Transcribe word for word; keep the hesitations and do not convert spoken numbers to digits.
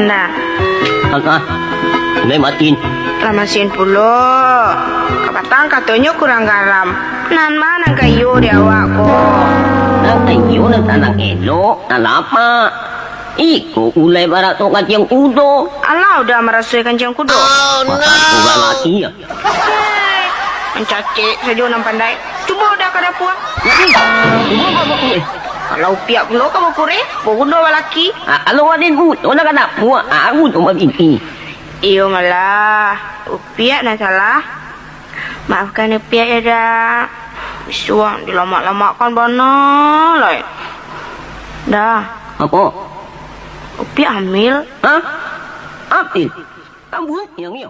Nah. Angah, lai masin. Lah masin pulo. Kapatang katonyo kurang garam. Nan ma nan ka iyo di awak ko? Nan ka iyo nan sanang elok, nan lamak. Iko ulai baraso kancing kudo. Alah, udah maraso kancing kudo. Makan ubat laki ya. Mancacek sajo nan pandai. Cubo dah ka dapua. Jadi, cubo ka baku, eh. Kalau piak pulo ka baku, eh. Bodoh balaki. Ah, kalau Raden Udo nak ka dapua, ah, Udo babini. Iyo malah, Upiak nan salah. Maafkan Upiak ya, dak. Bisuak dilamak-lamakkan bana lai. Dah. Apo? Upiak hamil. Hah? Hamil? Ambuang yang iyo.